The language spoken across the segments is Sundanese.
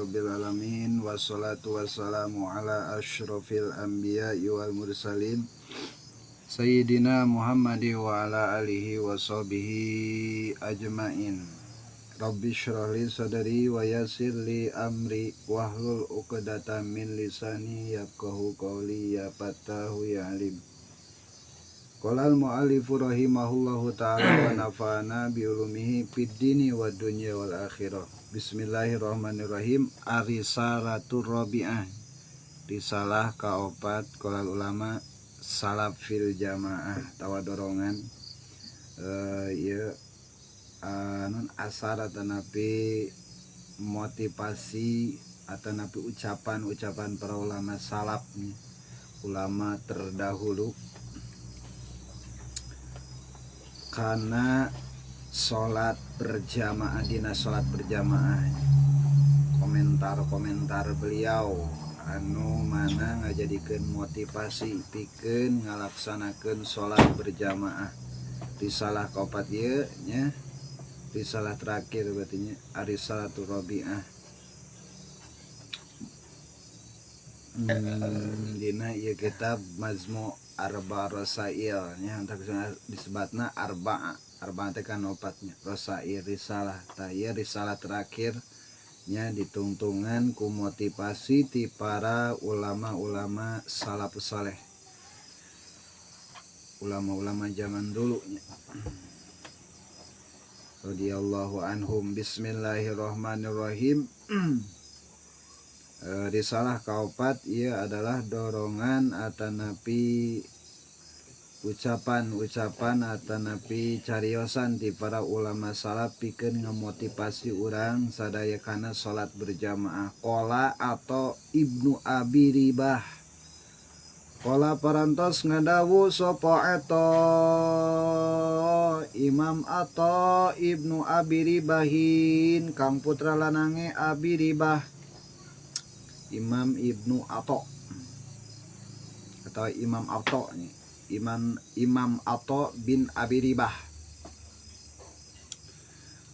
Rabbil alamin wassalatu wassalamu ala asyrafil anbiya'i wal mursalin sayyidina Muhammadi wa ala alihi wa sahbihi ajmain. Rabbi shrah li sadri wa yassir li amri wahlul 'uqdatam min lisani yafqahu qawli ya fattahu ya alim. Qala al-mu'allifu rahimahullahu ta'ala wa nafa'ana bi ulumihi fid dini wad dunya wal akhirah. Bismillahirrahmanirrahim. Ar-risalatur rabi'ah. Risalah kaopat qala ulama salaf fil jamaah tawa dorongan ieu nun asar atanapi motivasi atanapi ucapan-ucapan para ulama salaf nih, ulama terdahulu karena salat berjamaah, dina salat berjamaah. Komentar-komentar beliau anu mana ngajadikeun motivasi pikeun ngalaksanakeun salat berjamaah. Risalah kaopat ieu nya, risalah terakhir berarti nya, Ar-Risalatur Rabi'ah. Dina ieu kitab Majmu' Arba Rasail nya, entar disebatna arba'a, arba'a teh kan opatnya, rasail risalah. Tah ieu risalah terakhir nya ditungtungan ku motivasi ti para ulama-ulama salafus saleh, ulama-ulama zaman dulu nya, radhiyallahu anhum. Bismillahirrahmanirrahim. Risalah kaopat ieu adalah dorongan atanapi ucapan-ucapan atanapi cariosan ti para ulama salaf pikeun ngamotivasi urang sadaya kana salat berjamaah. Qala atau Ibnu Abi Ribah, qala parantos ngadawu sapa eta Imam atau Ibnu Abi Ribahin kang putra lanange Abi Ribah, Imam Ibnu Atha atau Imam Atha nih, Imam Atha bin Abi Ribah.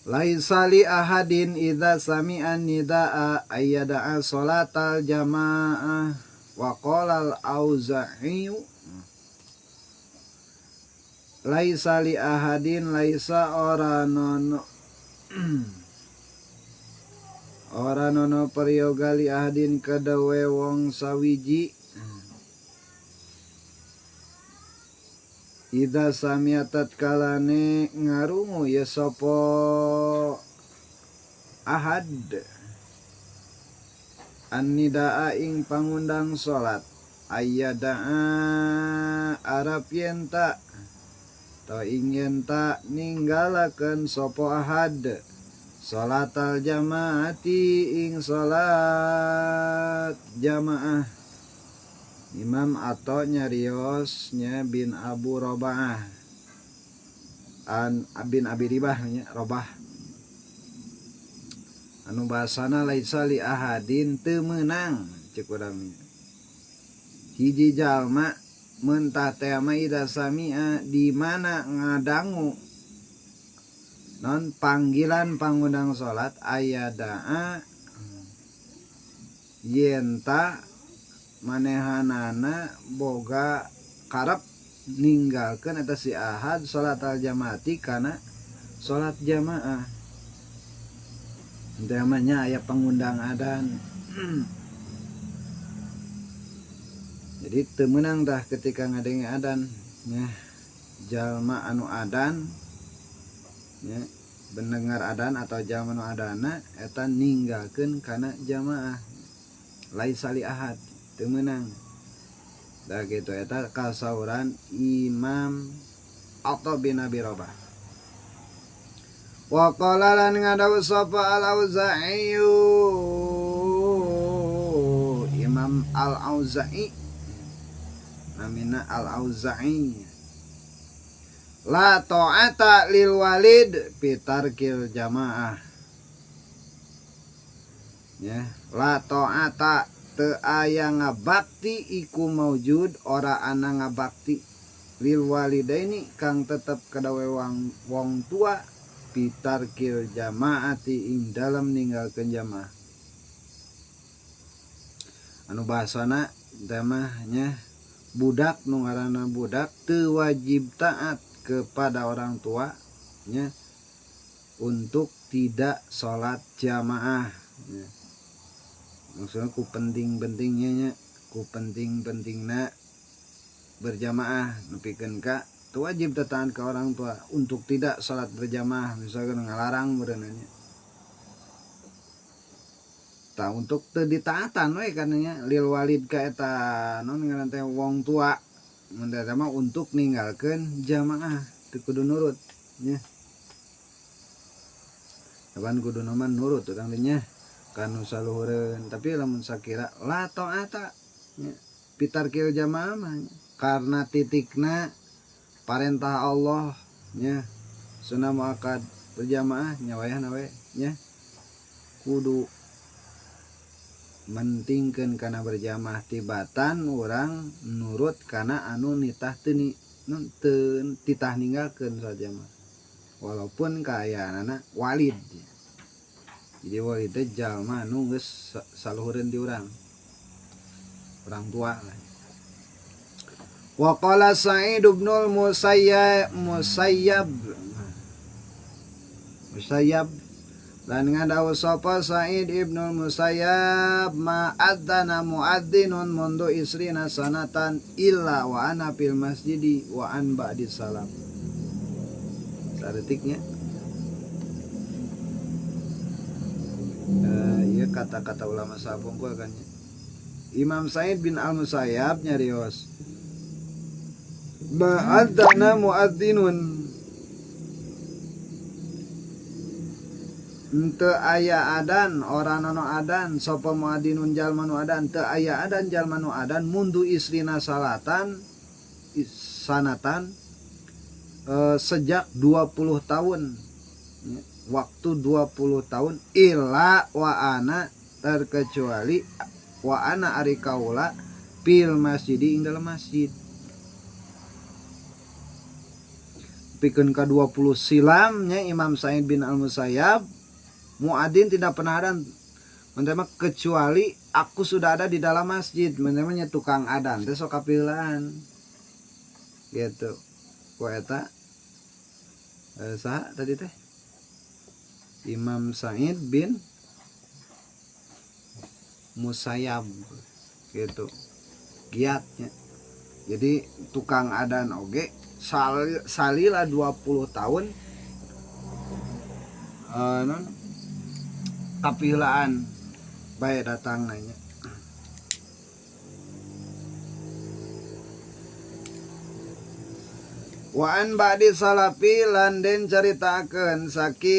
Laisa li ahadin idza sami'a nidaa ayyada'a salatal jamaah. Wa qala al-Auza'i laisa li ahadin, laisa ora nono ora nono peryoga li ahadin kedewe wong sawiji idza sami'a tatkalane ngarungu ya sapa ahad an-nidaa ing pangundang salat ayyada'a arab yenta atau ing yenta ninggalakeun sapa ahad salatal jamaati ing salat jamaah. Imam atau nyariosnya bin Abu Robah an bin Abi Ribah nya, Robah anu bahasana laisa li ahadin teu meunang ceuk urang hiji jalma mentah teh mah ida sami'a di mana ngadangu non panggilan pangundang salat ayadaa yenta manehanana boga karep ninggalkeun eta si ahad salat al jamaati kana salat jamaah. Teh mah nya aya pangundang adan. Jadi teu meunang tah ketika ngadenge adan nya, jalma anu adan nya, mendengar adan atau jalma anu adana eta ninggalkeun kana jamaah. Laisa li ahad teu meunang. Dah gitu eta kasauran Imam Atha bin Abi Rabah. Wa qala lan ngadawu sapa Al-Auza'i Imam Al-Auza'i namina Al-Auza'i la ta'ata lil walid fi tarkil jamaah. Ya, la ta'ata teu aya ngabakti iku maujud ora ana ngabakti lil walidaini kang tetep kadawe wong tua pitarkil jamaati ing dalam ninggalkeun jamaah. Anu bahasana teh mah nya budak nu ngaranna budak teu wajib taat kepada orang tua nya untuk tidak salat jamaah nya. Maksudna ku penting-pentingnya nya, ku penting-pentingna berjamaah nepikeun ka teu wajib taat ka orang tua untuk tidak salat berjamaah misalkan ngalarang meureunna nya. Tah untuk teu ditaatan we kana nya lil walid ka eta naon ngaran teh wong tua mun eta mah untuk ninggalkeun jamaah teu kudu nurut nya. Kapan kuduna mah nurut urang teh nya ka nu saluhureun tapi lamun sakira la taata nya pitarkil jamaah mah nya karena titikna parentah Allah nya sunnah muakkad berjamaah nya wayahna we nya kudu mentingkeun kana berjamaah tibatan urang nurut kana anu nitah teu teu titah ninggalkeun salat jamaah walaupun kaayaanana walid. Jadi walid teh jalma anu geus saluhureun ti urang, orang tua lah. Wa qala Sa'id bin Musayyab Musayyab lan ngadawu sapa Sa'id ibn Musayyab ma adzana muadzinun mundu isrina sanatan illa wa ana fil masjidi wa an ba'di salam. Sadetiknya ieu kata-kata ulama sapungkul kan. Imam Sa'id bin Al-Musayyab nyarios ma adzana muadzinun teu aya adan ora nono adan sapa muadzinun jalma nu adan teu aya adan jalma nu adan mundu isrina salatan sanatan sejak 20 tahun waktu 20 tahun illa wa ana terkecuali wa ana ari kaula fil masjidi ing dalam masjid. Pikeun ka 20 silamnya Imam Sa'id bin Al-Musayyab muadzin tidak pernah adan menerima kecuali aku sudah ada di dalam masjid. Menerimanya tukang adan teh sok kapilaan gitu. Ku eta saha tadi teh Imam Sa'id bin Musayyab gitu giatnya. Jadi tukang adan oge salila 20 tahun non kapilaan bae datang nanya. Wa an ba'di salafi lan den caritakeun saking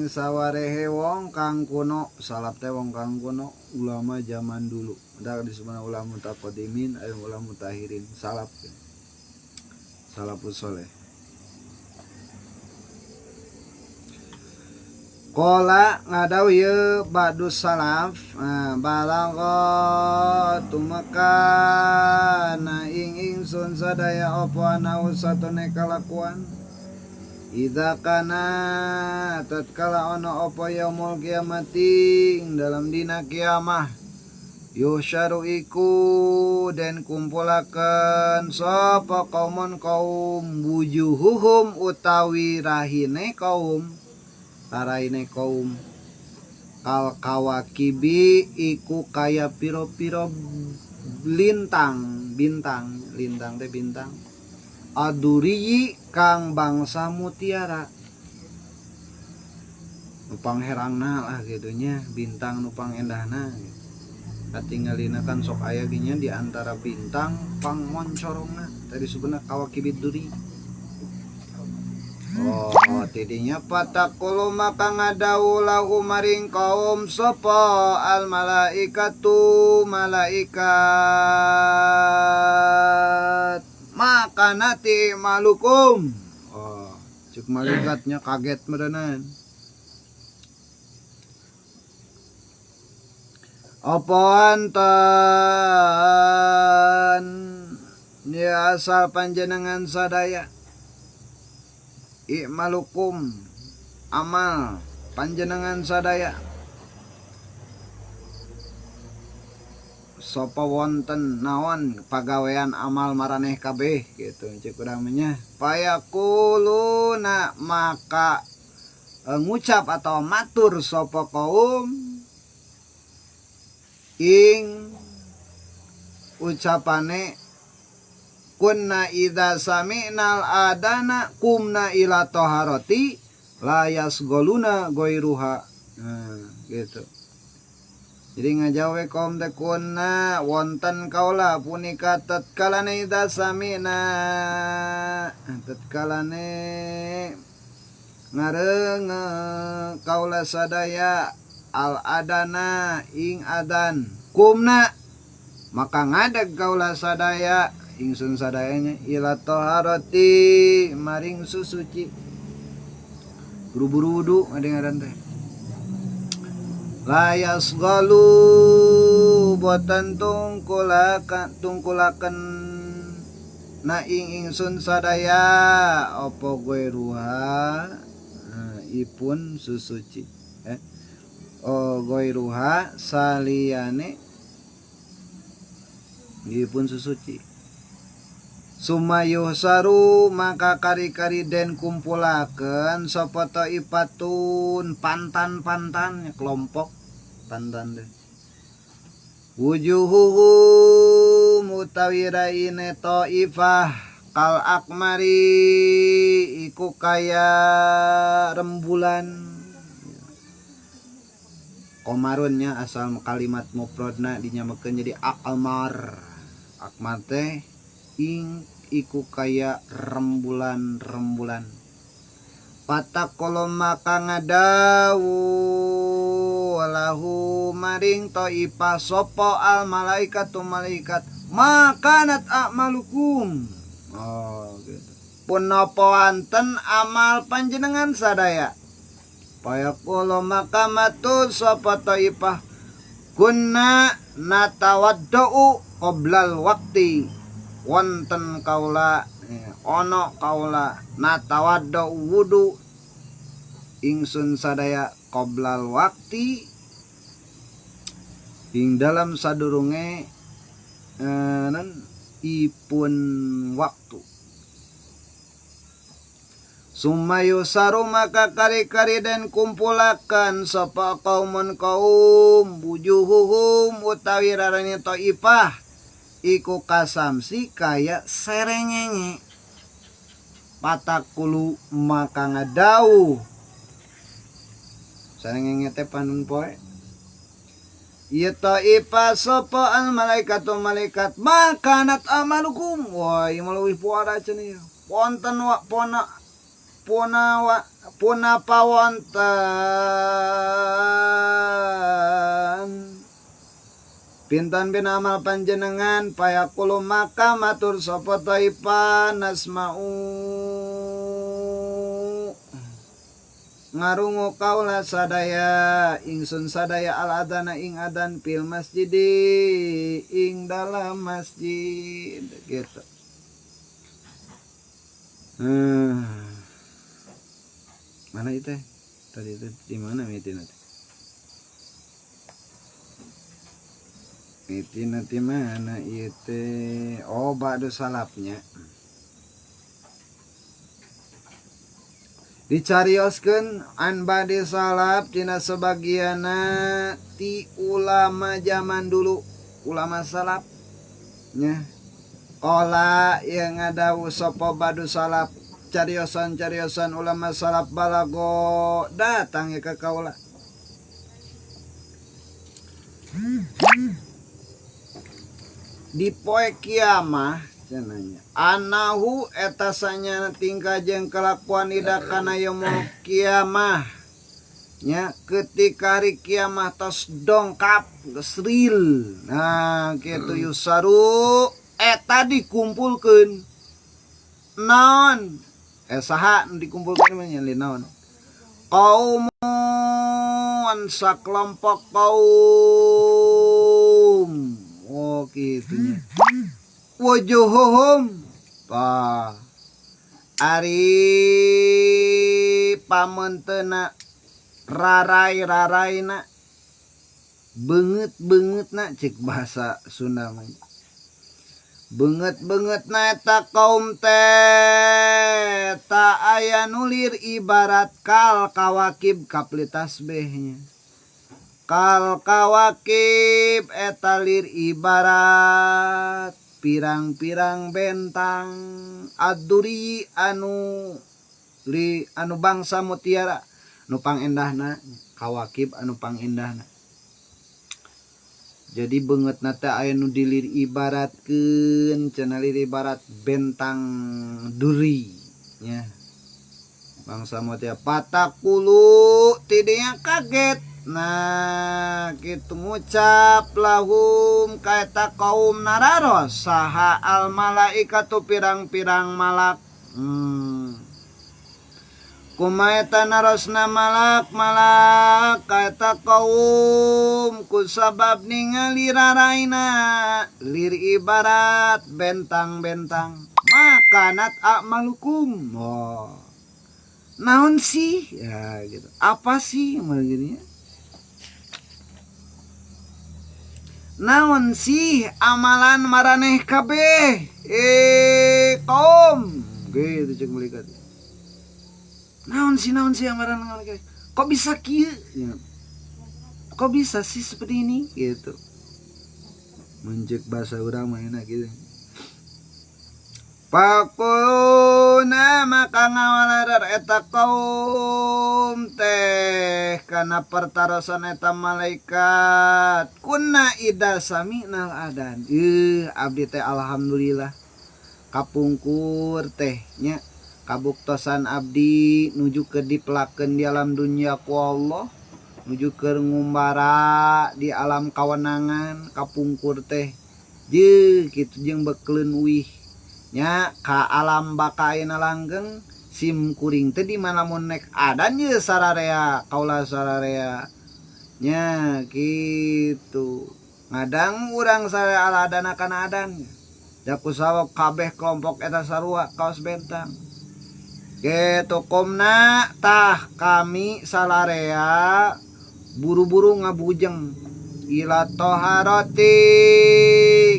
sawarehe wong kang kuno. Salaf teh wong kang kuno, ulama zaman dulu. Da disebutna ulama mutaqaddimin aya ulama mutahirin, salaf. Salafus soleh. Qala ngadaw ye ba'du salaf balagha tumeka na ing ingsun sadaya apa ana usatune kalakuan idza kana tatkala ana apa yaumul kiamati ing dalam dina kiamah yusyaru iku den kumpulaken sapa kaumun kaum wujuhuhum utawi rahine kaum taraine kaum kal kawakibi iku kaya piro-piro lintang bintang lintang teh bintang aduriyi kang bangsa mutiara nupang herangna lah gitunya bintang nupang endahna katingalina kan sok aya ginya di antara bintang pang moncorongna tadi sebenarnya kawakibi duri. Oh, tidinya patakulu maka ngadawu lahu maring kaum sapa al malaikatu malaikat maka nati malukum. Oh, cuk malaikatnya kaget merenan. Apa antan ya asal panjenengan sadaya i'malukum amal panjenengan sadaya sapa wonten naon pagawean amal maraneh kabeh gitu cek urang mah nya. Fayaquluna maka ngucap atau matur sapa kaum ing ucapane kunna idza sami'nal adana kumna ila taharati la yasgoluna goiruha. Nah, gitu. Jadi ngajawe kaum teh kunna wonten kaula punika tatkalane idza sami'na tatkalane ngareunge kaula sadaya al adana ing adan kumna maka ngadeg kaula sadaya ingsun sadayanya ila taharati maring susuci buru-buru wudu ngadeng-ngadan teh la yasgalu boten tungkulaken na ing ingsun sadaya apa goiruha ipun susuci oh goiruha saliyane ipun susuci sumayuhsaru maka kari-kari den kumpulaken sapa taipatun pantan-pantan kelompok pantan deh wujuhuhum utawi raine taifah kal akmari iku kaya rembulan komarunnya asal kalimat mufradna dinyamekeun jadi akmar akmar teh ing iku kaya rembulan-rembulan patakolo maka ngadawu lahu maring taifah sapa al malaikatu malaikat makanat a'malukum. Oh gitu. Punapa wanten amal panjenengan sadaya payaqulu maka matur sapa taifah kunna natawaddau qoblal waqti wonten kaula ono kaula natawaddau wudu ingsun sadaya qoblal waqti ing dalam sadurunge nan ipun waktu sumayu saru maka kari-kari dan kumpulakan sapa kaumun kaum wujuhuhum utawi rarane taifah iku kasamsi kaya serengenge patakulu maka ngadauh serengenge teh panun poe ieu taifah sapa al malaikatu malaikat makanat amalukum. Wah ieu mah leuwih puara cenah ieu wonten wa pona puna wa punapa wonten pinten bin amal panjenengan payaqulu maka matur sapa taifah nasma'u ngarungu kaula sadaya ingsun sadaya al adana ing adan fil masjidi ing dalam masjid gitu. Mana itu? Tadi itu di mana miti nanti? Miti nanti mana itu? Oh, ba'du salafnya. Dicarioskeun an ba'di salaf tina sebagianna ti ulama zaman dulu, ulama salaf nya. Qala yang ngadawu sapa ba'du salaf cariosan-cariosan ulama salaf balago datang ya ke kaula. Di poe kiamah cenanya anahu eta sanyana tingkah jeung kelakuan ida kana yaumul kiamah nya ketika hari kiamah tos dongkap geus real. Nah kitu yusaru eta dikumpulkeun naon saha dikumpulkeun mah nya naon kaumun sakelompok kaum. Oh kitu nya wujuhuhum pa ari pamentena rarai-raraina Beungeut-beungeutna cek bahasa Sunda mah. Beungeut-beungeutna eta kaum teh ta aya nu lir ibarat kal kawakib kapli tasbihnya. Kal kawakib eta lir ibarat pirang-pirang bentang aduri anu li anu bangsa mutiara nu pangendahna kawakib anu pangendahna. Jadi beungeutna teh aya nu dilir ibaratkeun cenah lir ibarat bentang duri nya. Bangsa mutiara patakulu tidinya kaget. Nah kitu ngucap lahum ka eta kaum nararos saha al malaikatu pirang-pirang malak. Kumaha eta narosna malak malak ka eta kaum kusabab ningali raraina lir ibarat bentang-bentang makanat a'malukum. Oh. Naon sih? Ya gitu. Apa sih begini? Naon sih amalan maraneh kabeh? Kaum gitu cek malaikat. Naon sih amalan maraneh? Kok bisa kieu? Ya. Kok bisa sih seperti ini? Gitu. Mencek bahasa urang mah enak gitu. Pakuluna maka ngawalarar eta kaum teh kana pertarosan eta malaikat kunna ida sami'nal adan. Abdi teh alhamdulillah kapungkur teh nya kabuktosan abdi nuju keur dipelakeun di alam dunya ku Allah, nuju keur ngumbara di alam kawenangan kapungkur teh jeung kitu jeung bekeleun uih nya ka alam baka ayeuna langgeng sim kuring teh di mana mun nek adan ye sararea kaula sararea nya kitu ngadang urang sararea aladana kana adan da kusawab kabeh kelompok eta sarua kaos bentang kitu komna tah kami salarea buru-buru ngabujeng ila toharati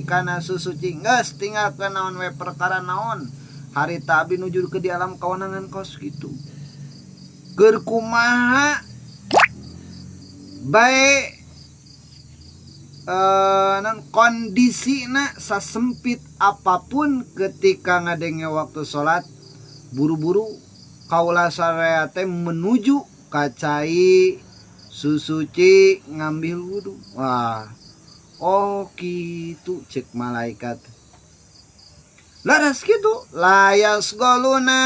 kana susuci geus tinggal ke naon we perkara naon harita abdi nuju ke di alam kawenangan kos kitu keur kumaha bae non kondisina sasempit apapun ketika ngadenge waktu salat buru-buru kaula saraya teh menuju ka cai susuci ngambil wudu. Wah, oh kitu cek malaikat. Laras kitu layas goluna.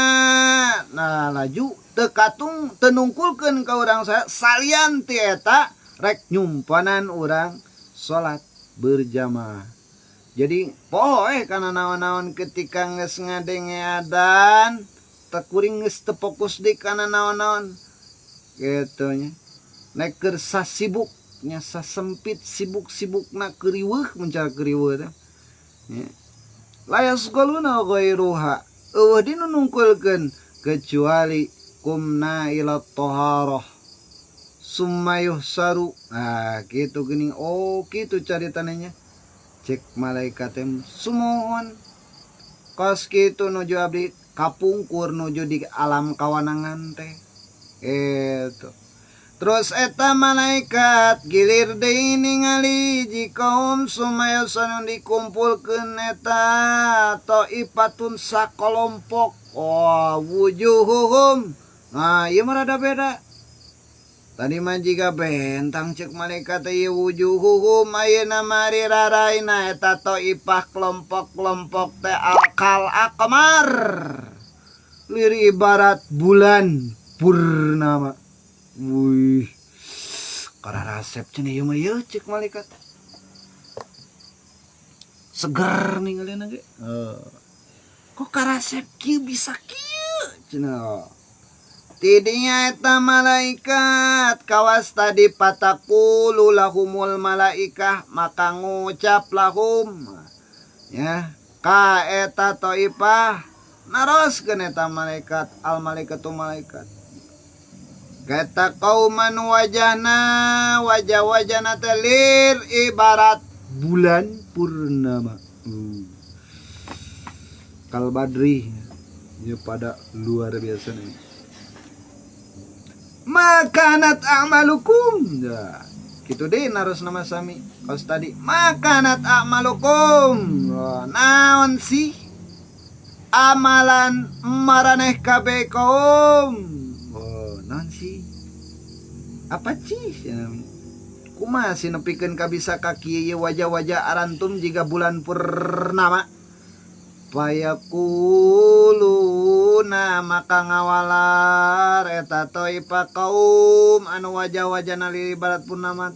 Nah laju teu katung teu nungkulkeun ka urang saya salian ti eta rek nyumpanan urang salat berjamaah. Jadi poho kana naon-naon ketika geus ngadenge adan teu kuring geus teu fokus deui kana naon-naon kitu nya. Nek keur sasibuk nya sasempit sibuk-sibukna keuriweuh mencar keuriweuh teh nya. Layas goluna ghairuha eueuh dinu nungkulkeun kecuali kumna ila taharah summa yuhsaru. Nah kitu geuning. Oh kitu caritana nya cek malaikat teh sumuhun kos kitu nuju abdi kapungkur nuju di alam kawanangan teh kitu. Terus eta malaikat gilir deui ningali jikaum sumayosana dikumpulkeun eta taipatun sakalompok. Oh wujuhuhum. Nah ieu mah rada beda. Tadi mah jiga bentang cek malaikat ieu wujuhuhum ayeuna mari raraina eta taipah kelompok-kelompok teh alkal aqmar. Lir ibarat bulan purnama. Wih, kararasep cenah ieu mah ieu cek malaikat. Seger ningalina ge. Kok karasep kieu bisa kieu cenah. Tidinya eta malaikat kawas tadi patakulu lahumul malaikah maka ngucap lahum ya ka eta taifah naroskeun eta malaikat al malaikatu malaikat. Kata kauman wajahna wajah-wajahna teh lir ibarat bulan purnama. Kalbadri ya pada luar biasa nih. Makanat a'malukum. Ya, kitu deui naros nama sami. Kaos tadi makanat a'malukum. Wah, naon sih amalan maraneh kabeh kaum? Oh, naon sih? Apa sih? Ya, kumaha sih nepikeun ka bisa ka kieu ieu wajah-wajah arantum jiga bulan purnama? Payakuluna maka ngawalar eta toipa kaum anu wajah-wajahna ibarat purnama.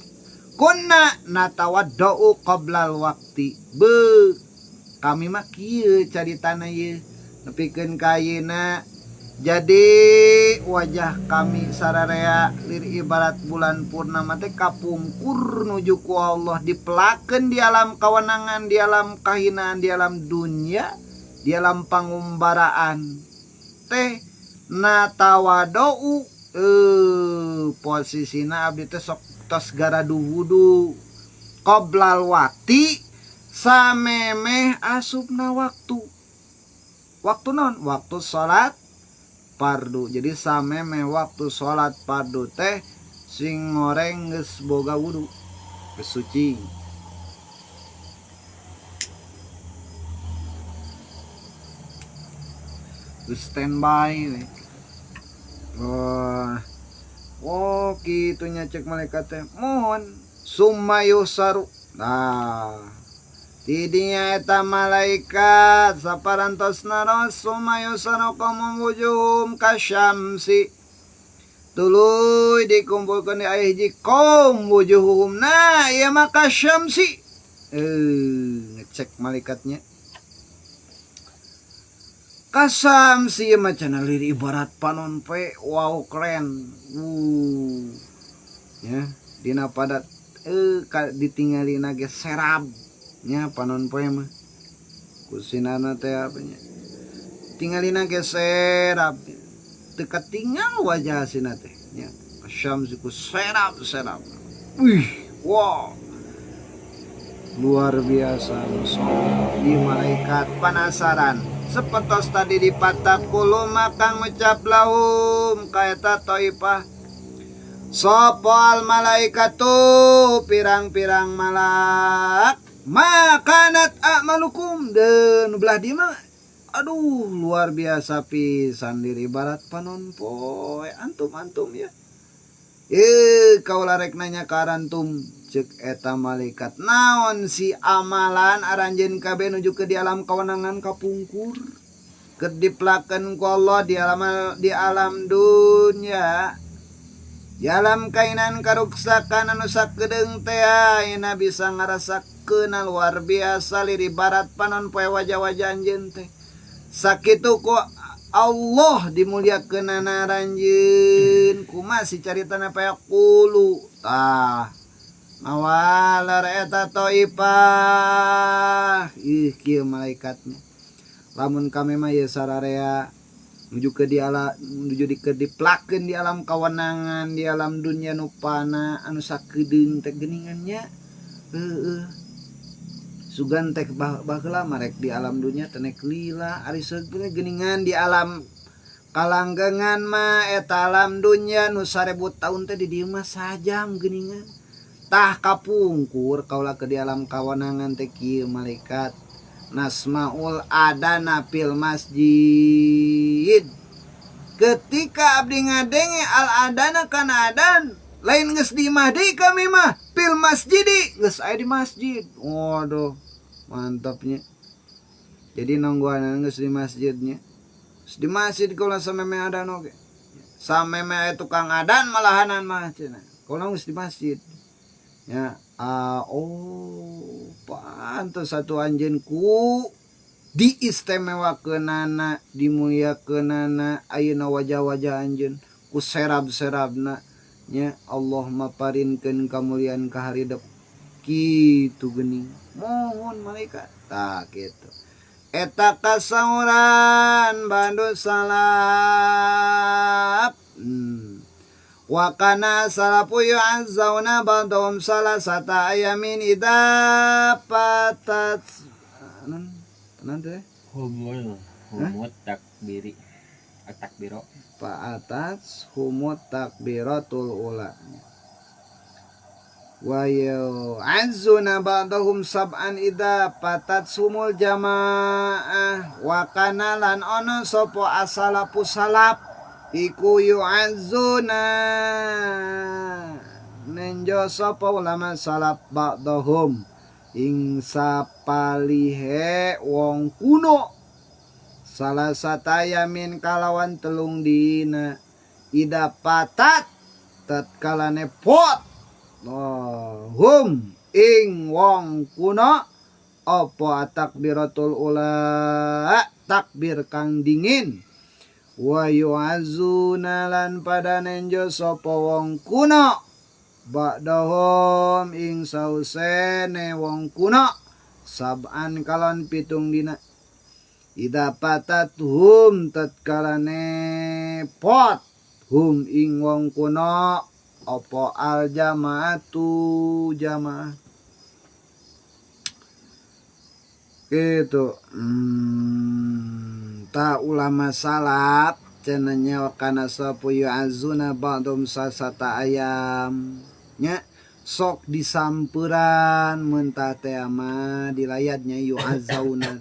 Kunna natawaddau qoblal waqti. Be kami mah kieu caritana ieu nepikeun ka ayeuna. Jadi wajah kami sararea lir ibarat bulan purnama teh kapungkur nuju ku Allah dipelakeun di alam kawenangan, di alam kahinaan, di alam dunia, di alam pangumbaraan teh natawadou posisina abdi teh sok tos garadu wudu qoblal waqti samemeh asupna waktu. Waktu non? Waktu salat fardu. Jadi samemeh waktu salat fardu teh sing ngoreng geus boga wudu, geus suci. Geus standby we. Wah. Oh, kitu nya cek malaikat teh. Mohon summa yusaru. Nah, tidinya eta malaikat saparantos naros summa yusaru qaum wujuhum kasyamsi. Tuluy dikumpulkeun di aya hiji kaum wujuhum. Nah, ieu mah kasyamsi. Ngecek malaikatnya. Kasyamsi ieu mah cenah lir ibarat panon poe, wow keren. Ya, dina padat ditinggalina ge serab nya panon poe mah. Kusinarna teh apa nya? Tinggalina ge serab. Teu katingal wajah sina teh nya. Kasyamsi ku serab-serab. Wih, wow. Luar biasa di malaikat penasaran. Sepetos tadi dipatakulu maka ngucap lahum kaeta taifah. Sopal malaikatu pirang-pirang malak makanat a'malukum dan belah di mah aduh luar biasa pisan diri ibarat panon poe antum-antum ya. Kaula rek nanya ka arantum cek eta malaikat naon si amalan aranjeun kabeh nuju ke di alam kawenangan kapungkur keur diplakeun ku Allah di alam dunya. Di alam kainan karuksakan anu sakedeung teh ayeuna bisa ngarasakeun luar biasa liri barat panon poe wajah-wajah anjeun teh. Sakitu ku Allah dimuliakeunana aranjeun. Kumaha si caritana payaqulu tah mawalar eta taifah. Ih kieu malaikatnya. Lamun kami mah ieu sararea nuju ke di ala, nuju di ke diplakeun di alam kawenangan, di alam dunya nu pana anu sakedeung teh geuningannya. Heueuh. Sugan teh baheula mah rek di alam dunya teh nek lila ari segeuna geuningan di alam kalanggengan mah eta alam dunya nu 1000 taun teh di dieu mah sajam geuningan. Tah kapungkur kaula ke di alam kawenangan teh kieu malaikat. Nasmaul adana fil masjid. Ketika abdi ngadenge al adana kana adan, lain geus di imah deui kami mah fil masjidi, geus aya di masjid. Waduh, mantapnya. Jadi nonggoan geus di masjidnya. Geus di masjid kaula sameme adan oge. Sameme aya tukang adan malahanan mah cenah. Kaula geus di masjid. Ya, oh, pantes satu anjeun ku diistimewakeunana, dimuliakeunana, ayeuna wajah-wajah anjeun ku serab-serabna nya Allah maparinkeun kamuliaan ka haridep. Kitu geuning. Mohon malaikat. Tah kitu. Eta kasauran bandu salap. Wa kana salafu yu'azzawna ba'dhum salasata ayamin idza patat nan teh Humul humut takbiri takbiro fa'atat humut takbiratul ula wa yu'azzuna ba'dahum sab'an idza patat sumul jamaah wa kana lan ana sapa asalafu salaf iku yu'azzuna nenjo sapa ulama salaf ba'dahum ing sapalihe wong kuno salah satayamin kalawan telung dina ida patat tatkalane pot oh, hum ing wong kuno apa takbiratul ula takbir kang dingin wa yu'azzuna lan pada nenjo sapa wong kuno ba'dahum ing sausene wong kuno sab'an kalon pitung dina ida patat hum tatkalane pot hum ing wong kuno apa al jamaatu jamaah gitu. Ta ulama salaf cenanya kana sapa yu'azzuna ba'dhum sasata ayam nya sok disamperan mentah teh mah dilayatnya yu'azzauna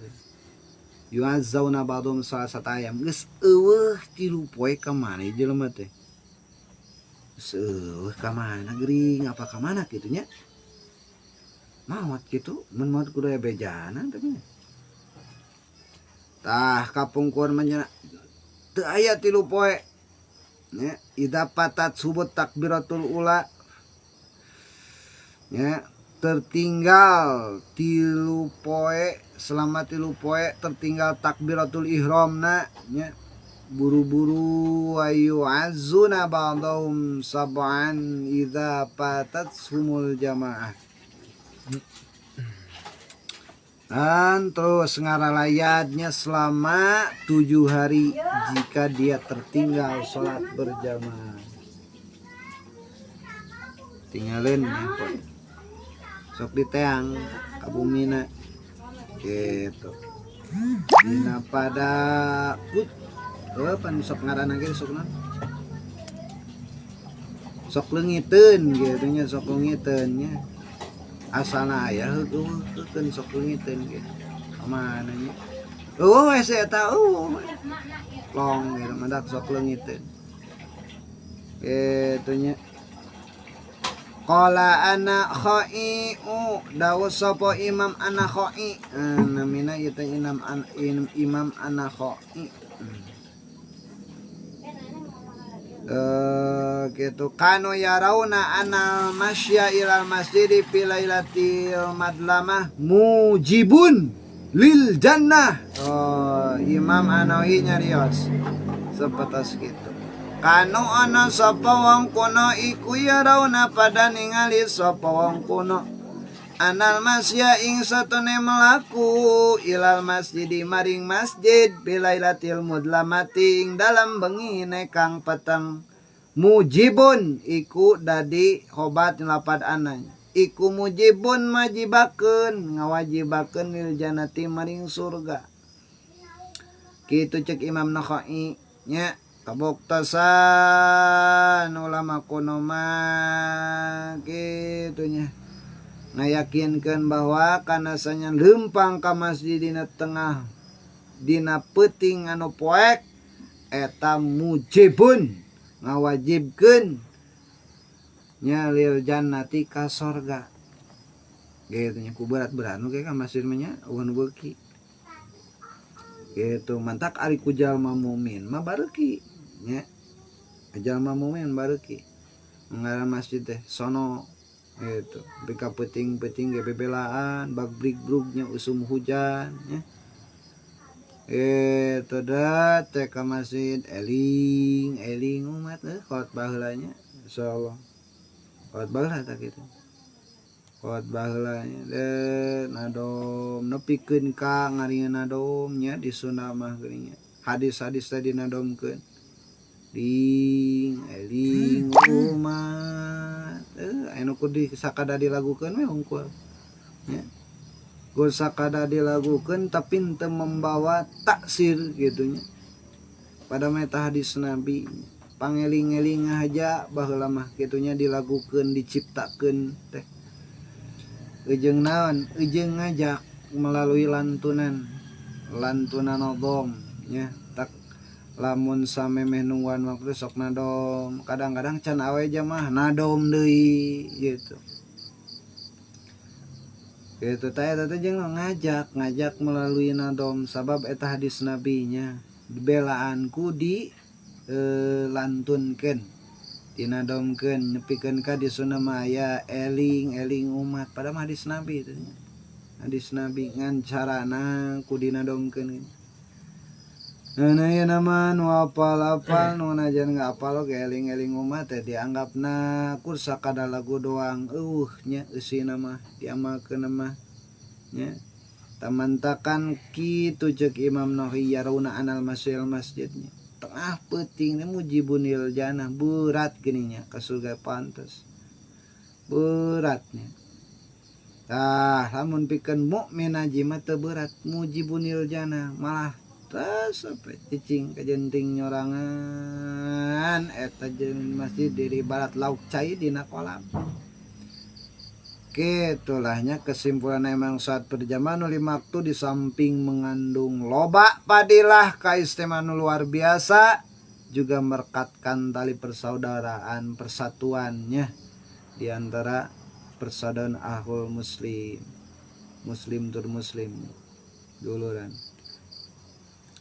yu'azzauna ba'dhum sasata ayam geus eueuh tilu poe ka mana jelema teh geus eueuh ka mana gering apa ka mana kitu nya maot kitu mun maot kudu aya bejana tapi tah kapungkur mah nya teu aya tilu poe nya idza patat subut takbiratul ula nya tertinggal tilu poe selama tilu poe tertinggal takbiratul ihramna nya buru-buru ayu azuna ba'dahum sab'an idza patat sumul jamaah. Dan terus ngaralayatnya selama 7 hari jika dia tertinggal sholat berjamaah. Tinggalin ya, sok diteang kabumina gitu. Dina pada pan sok ngaranna ge sok naon? Sok leungiteun gitu nya, sok leungiteun nya. Asalna aya heueuh heukeun sok leungiteun ge. Kamana nya? Eueuh we si eta eueuh. Long gitu mandak sok leungiteun. Gitu nya. Qala ana khai'u dawuh sapa Imam ana khai. Namina ieu teh Imam ana khai. Gitu kanu yarauna anal masya ilal masjidi fi lailatil madlamah mujibun lil jannah. Oh, Imam Anawi nyarios sepetos gitu. Kanu ana sapa wong kuno iku yarauna pada ningali sapa wong kuno anal masya ing satune melaku ilal masjidi maring masjid bilailatil mudlamati ing dalam bengine kang peteng mujibun iku dadi khobat lapad ananya iku mujibun majibakeun ngawajibakeun lil jannati maring surga. Kitu cek Imam Nakhai nya kabuktasan ulama kuno mah kitu nya ngayakinkeun bahwa kanasanya lempang ka masjid dina tengah dina peuting anu poek eta mujibun ngawajibkeun nya lil jannati ka sorga. Gitu nya ku berat-berat nu ka masjid mah nya eueun beuki. Gitu mantak ari ku jalma mukmin mah bareuki nya. Jalma mukmin bareuki. Ngaran masjid teh sono gitu bika peuting-peuting ge bebelaan bagbrig-brugnya usum hujan nya. Eta da teh ka masjid eling eling umat khotbah heula nya insyaallah. Khotbah heula tah kitu. Khotbah heula nya de nadom nepikeun ka ngaringan nadom nya di Sunda mah geuning nya. Hadis-hadis teh dinadomkeun. Ding eling umat anu kudu sakada dilagukeun we hungkul nya. Ku sakada dilagukeun tapi teu membawa taksir gitu nya. Pada meta hadis Nabi pangeling-eling aja baheula mah kitu nya dilagukeun diciptakeun teh. Ujung naon? Ujung ngajak melalui lantunan. Lantunan nadom nya. Tak lamun samemeh nungguan waktu sok nadom, kadang-kadang can awe mah nadom deui gitu. Gitu teh eta teh jeung ngajak melalui nadom sabab eta hadis nabinya belaanku di lantunkeun dinadomkeun nepikeun ka di sunah mah aya eling-eling umat pada mah hadis nabi teh nya. Hadis nabi ngan carana ku dinadomkeun. Nah, ya nama nu apal-apal nu najan nggak apal oge eling-eling umat teh dianggapna kur sakada lagu doang eueuh nya eusina mah diamalkeun mah nya tamantakan kitu ceuk Imam Nawawi yaruna anal masyil masjidnya tengah peuting teh mujibunil janah berat gini nya ka surga pantes beratnya. Tah lamun pikeun mukmin haji mah teu berat mujibunil janah malah terus sampai cicing kajenting nyorangan eta jeung masjid diri barat lauk cai dina kolam. Kitulahnya kesimpulan emang saat berjamaah nu lima waktu di samping mengandung loba padilah kaistimewaan luar biasa juga merekatkan tali persaudaraan persatuannya di antara persaudaraan ahlul muslim muslim tur muslim duluran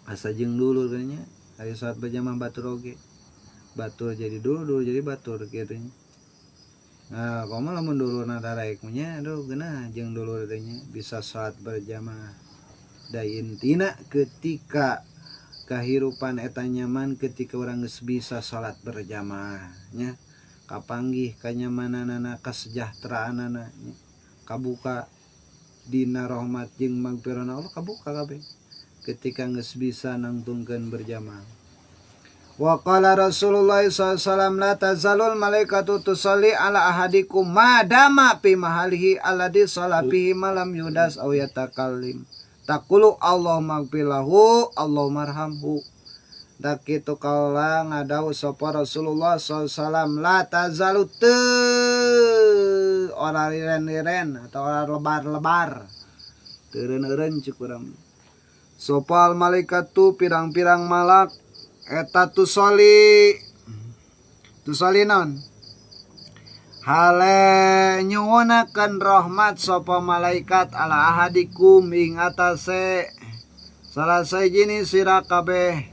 asa jeung dulur nya ari saat berjamaah batur oge batur jadi dulur jadi batur kitu nya. Nah komo lamun dulurna daraek nya aduh geunah jeung dulur teh nya bisa salat berjamaah. Da intina ketika kahirupan eta nyaman ketika urang geus bisa salat berjamaah nya kapanggih kanyamananana kasejahteraanana nya kabuka dina rahmat jeung magfirahna Allah kabuka kabeh ketika geus bisa nangtungkeun berjamaah. Wa qala Rasulullah sallallahu alaihi wasallam la tazalul malaikatu tusalli ala ahadikum ma dama fi mahalihi alladhi shalla fihi ma lam yudas aw yatakallim. Taqulu Allahumma ighfir lahu Allahumma arhamhu. Da kitu kaula ngadau sapa Rasulullah sallallahu alaihi wasallam la tazalu teu ora liren-liren atau ora lebar-lebar. Teureun-eureun cuk urang. Sopal malaikat tu pirang-pirang malak eta tusoli tusoli non hale nyuwunakeun rahmat sapa malaikat ala ahadikum ing atase salah sahiji sira kabeh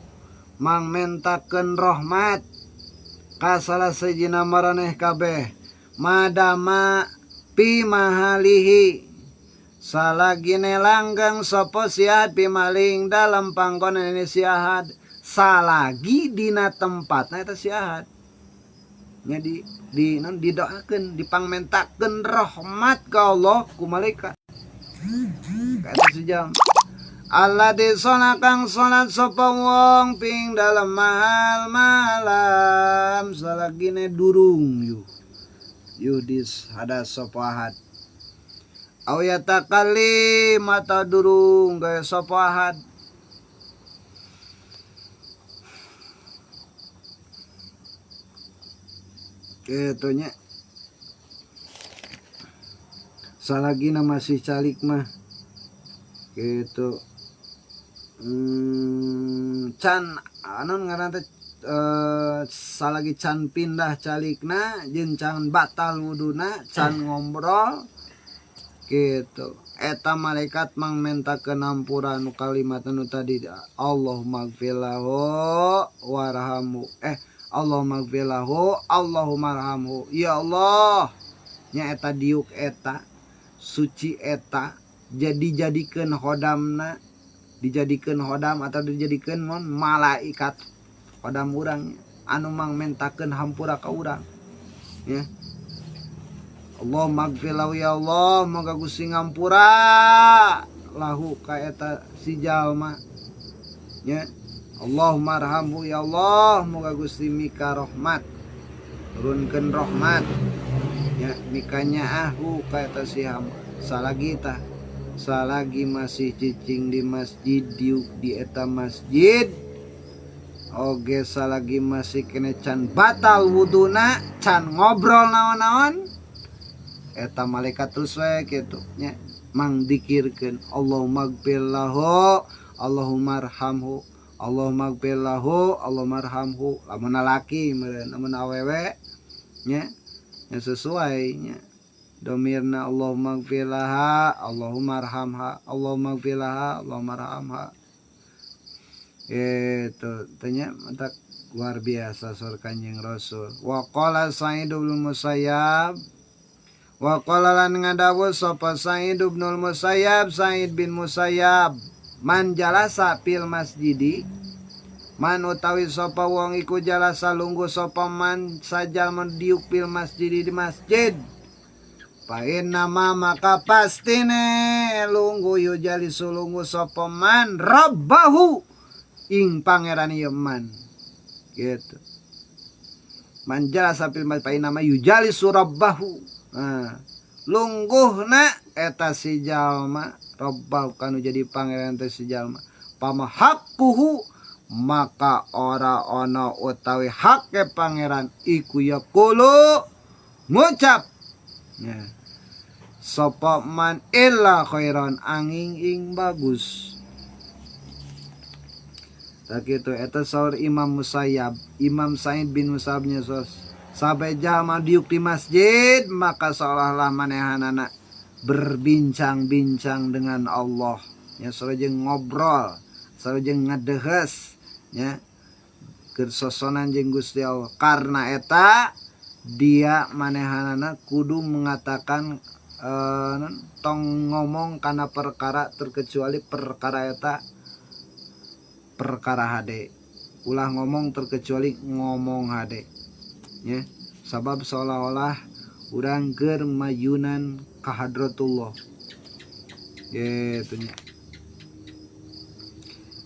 mangmentakeun rahmat ka salah sahijina maraneh kabeh madama pi mahalihi salagine langgeng sapa siad pimaling dalam panggonan ini siahad salagi dina tempatna eta siahad nya di non didoakeun dipangmentakeun rahmat ka Allah ku malaikat ka eta sejam Allah di kang salat sapa wong ping dalem mahal malam salagine durung yuh yuhdis hadas sapa ahad aw yatakallim mata durung gaya sapa ahad kitu nya salagina masih calik mah kitu can anon ngaran teh salagi can pindah calikna jeung can batal wuduna can ngobrol gitu eta malaikat mangmentakeun hampura nu kalimat nu tadi Allahumma ighfir lahu warhamhu Allahumma ighfir lahu Allahumma arhamhu ya Allah nya eta diuk eta suci eta jadi jadikeun hodamna dijadikeun hodam atau dijadikeun mon malaikat hodam urang anu mangmentakeun hampura ka urang ya Allah magfir lahu ya Allah moga Gusti ngampura lahu ka eta si jalma nya Allahumma arhamhu ya Allah moga Gusti mika rahmat turunkeun rahmat ya mikanya ahu ka eta si hamba salagi tah salagi masih cicing di masjid diuk di eta masjid oge salagi masih kene can batal wuduna can ngobrol naon-naon eta malaikat terus we kitu nya mangdikirkeun Allahumma gfir lahu Allahumma arhamhu Allahumma gfir lahu Allahumma arhamhu lamun lalaki meureun lamun awewe nya nya sesuai nya domirna Allahumma gfir laha Allahumma arhamha Allahumma gfir laha Allahumma arhamha itu tanya mantap luar biasa sur Kanjeng Rasul. Wa qala Sa'id bin Musayyab wa qala lan ngadawuh sapa Sa'id bin Musayyab Sa'id bin Musayyab man jalasa fil masjidi man utawi sapa wong iku jalasa lungguh sapa man sajal diuk fil masjidi di masjid fa innama maka pastine lungguh yujalisu lungguh sapa man rabbahu ing pangeran ieu man gitu. Man jalasa fil masjid fa innama yujalisu rabbahu. Nah, lungguhna eta si jalma rabbahu kanu jadi pangeran teh si jalma pama haqquhu maka ora ana utawi hake pangeran iku yaqulu ngucap ya sapa man illa khairan angin ing bagus. Tak kitu eta saur Imam Musayyab, Imam Sa'id bin Musayyab nya sos sampai jalma diuk di masjid maka seolah-olah manehanana berbincang-bincang dengan Allah ya sareng ngobrol sareng ngadehes ya keur sosonan jeung Gusti Allah karena eta dia manehanana kudu mengatakan tong ngomong kana perkara terkecuali perkara eta perkara hade ulah ngomong terkecuali ngomong hade ya sabab seolah-olah urang keur mayunan ka hadratullah gitu nya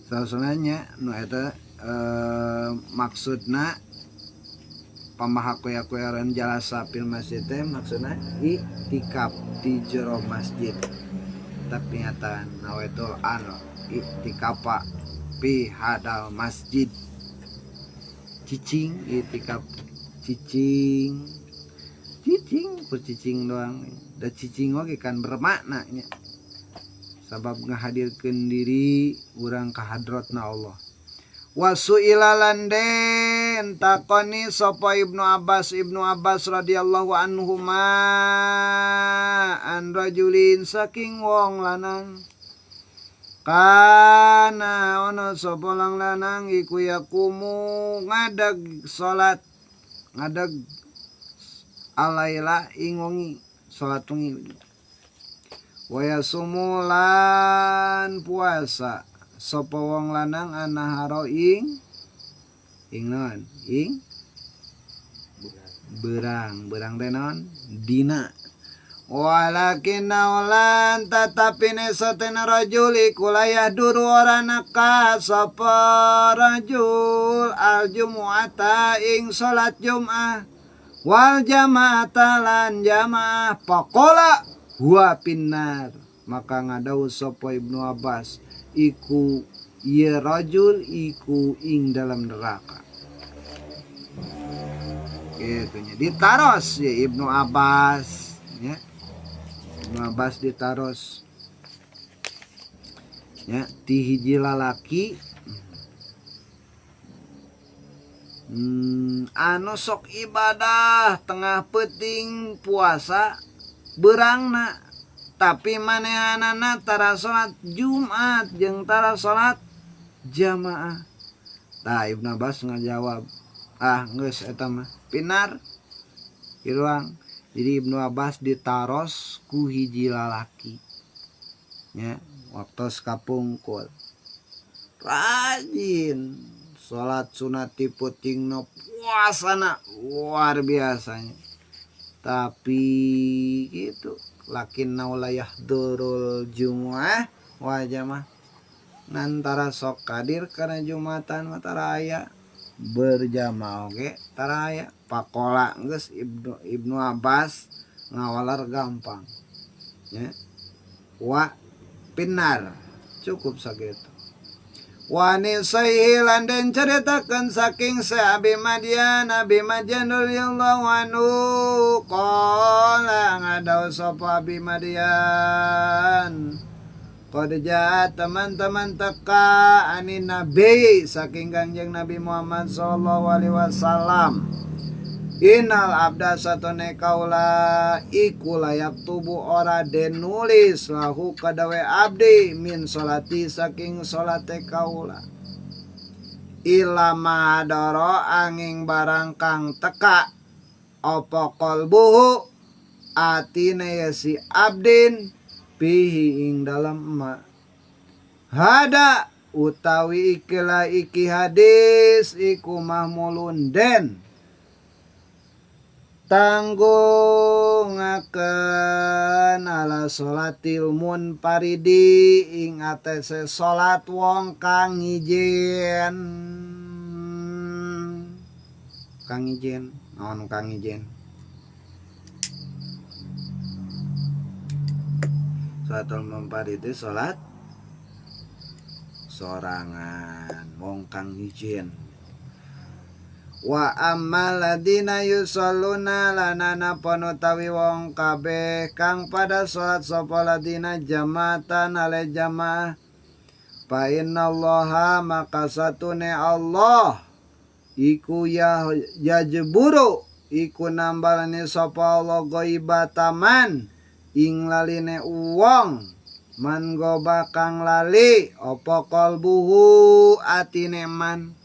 salah-salahnya nu eta maksudna pamahakoya-koyaran jalasa fil masjid teh maksudna iktikaf di jero masjid tapi nyata nawaitul an iktikafa fi hadal masjid cicing iktikaf cicing cicing cicing doang da cicing oge kan bermakna nya sabab ngahadirkeun diri urang ka hadratna Allah. Wasuila lan den takoni sapa Ibnu Abbas radhiyallahu anhuma an rajulin saking wong lanang kana ana sapa lang lanang iku yakumu ngadeg salat ngadeg alaila ing wengi salat wengi waya sumulan puasa sapa wong lanang anaharo ing ing naon ing berang berang teh naon dina walakin naulan tetapi nesatena rajul iku layah duru ora neka sapa rajul al jumu'ata ing salat Jum'ah wal jama'ata lan jamaah faqala huwa finnar maka ngadawuh sapa Ibnu Abbas iku ieu rajul iku ing dalam neraka gitu nya ditaros ya Ibnu Abbas ya Ibnu Abbas ditaros ya ti hiji lalaki anu sok ibadah tengah peuting puasa berangna tapi manehanana tara salat Jumat jeung tara salat jamaah. Tah Ibnu Abbas ngajawab ah geus eta mah pinar hiruang. Jadi Ibnu Abbas ditaros ku hiji lalaki nya waktos kapungkur rajin salat sunat ti peutingna puasana luar biasanya tapi gitu lakin naulayah durul jumu'ah wa jamaah Ngan tara sok hadir kana Jumatan mah tara aya, berjamaah oge tara aya. Pakola geus Ibnu Abbas ngawalar gampang nya. Wa pinar cukup sakitu. Wani sahih lan den caritakeun saking Abi Madyan, Abi Madyan radhiyallahu anhu qala ngadau sapa Abi Madyan, qad jaa teman-teman teka ani nabi saking Kangjeng Nabi Muhammad sallallahu alaihi wasallam, innal abda satone kaula iku layak tubuh ora den nulis lahu kadawe abdi min salati saking salate kaula ilama doro angin barang kang teka apa qalbuhu atine si abdin pihi ing dalam ma hada utawi ikilah iki hadis iku mahmulun den tanggungaken ala sholatil munfaridi ing atase salat wong kang ijen. Kang ijen naon kang ijen? Sholatul munfaridi salat sorangan wong kang ijen. Wa ammal ladina yusalluna lanana panutawi wong kabeh kang pada salat sapa ladina jamaatan ale jamaah fa innallaha maka satune Allah iku ya yajburu iku nambalane sapa Allah ghaibataman ing laline wong man goba kang lali apa qalbuhu atine man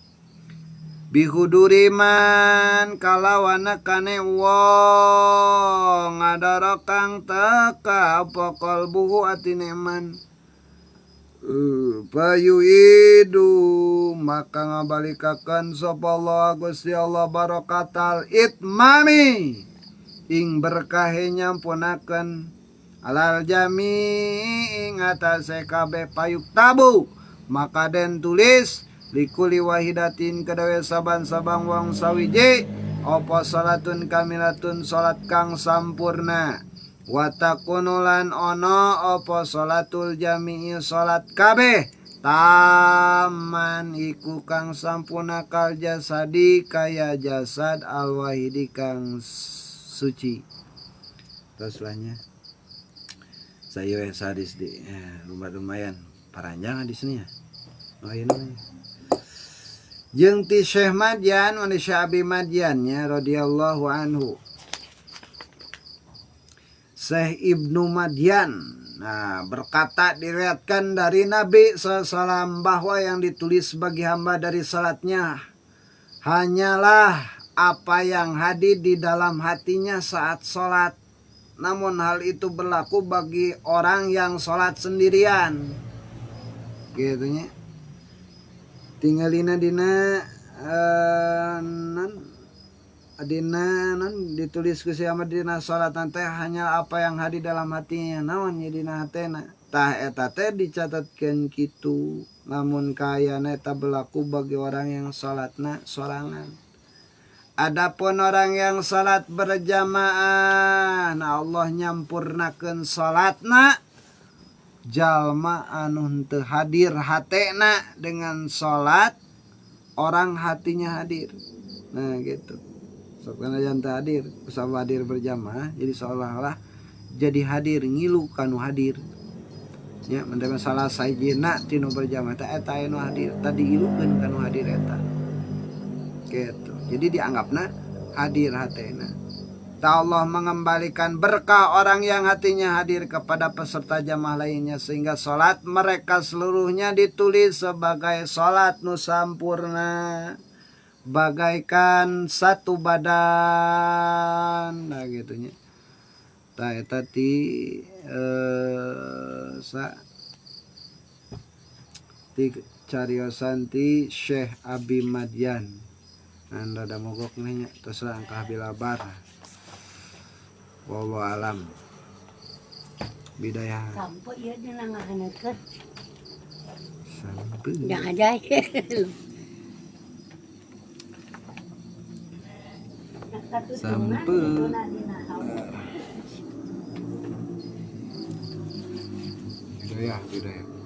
bihuduri man kalawana kane wong ngadara kang teka apa qalbuhu atine man payuidu maka ngabalikaken sapa Allah Gusti Allah barakatal itmami ing berkahe nyampunaken alal jami ing atase kabeh payuk tabu maka den tulis likuli wahidatin kadawe saban-sabang wong sawiji apa salatun kamilatun salat kang sampurna wa takunulan ono apa salatul jami'i salat kabeh taman iku kang sampurna kal jasadi kaya jasad alwahidi kang suci. Terus lahnya saya hadis di lumayan paranjang hadisnya. Oh ini jeung ti Syekh Madyan manusia Abi Madyan nya radhiyallahu anhu. Syekh Ibnu Madyan nah berkata diriwayatkan dari Nabi sallallahu bahwa yang ditulis bagi hamba dari salatnya hanyalah apa yang hadir di dalam hatinya saat salat. Namun hal itu berlaku bagi orang yang salat sendirian. Gitu nya. Tinggalina dina dina non ditulis ku si Ahmad dina salat teh hanya apa yang hadir dalam hatinya naon nya dina hatena tah eta teh dicatatkeun kitu lamun kayana eta berlaku bagi orang yang salatna sorangan. Adapun orang yang salat berjamaah nah Allah nyampurnakeun salatna jalma anu henteu hadir hatena dengan salat orang hatinya hadir. Nah gitu. Sok kana jangan teu hadir, kusabab hadir berjamaah jadi seolah-olah jadi hadir ngilu kanu hadir. Nya mun salah sajina tinu berjamaah teh eta anu hadir, tadi ilukeun kanu hadir eta. Gitu. Jadi dianggapna hadir hatena. Allah mengembalikan berkah orang yang hatinya hadir kepada peserta jamaah lainnya sehingga salat mereka seluruhnya ditulis sebagai salat nu sampurna bagaikan satu badan. Nah gitu nya. Tah eta ti sa ti cariosan ti Syekh Abi Madyan. Anda rada mogok nya tos lah angkah bilabar. Wallahu alam. Bidayah. Sampo ieu dina ngahaneutkeun. Sampai. Jangan jahil. Sampai. Hidayah, hidayah.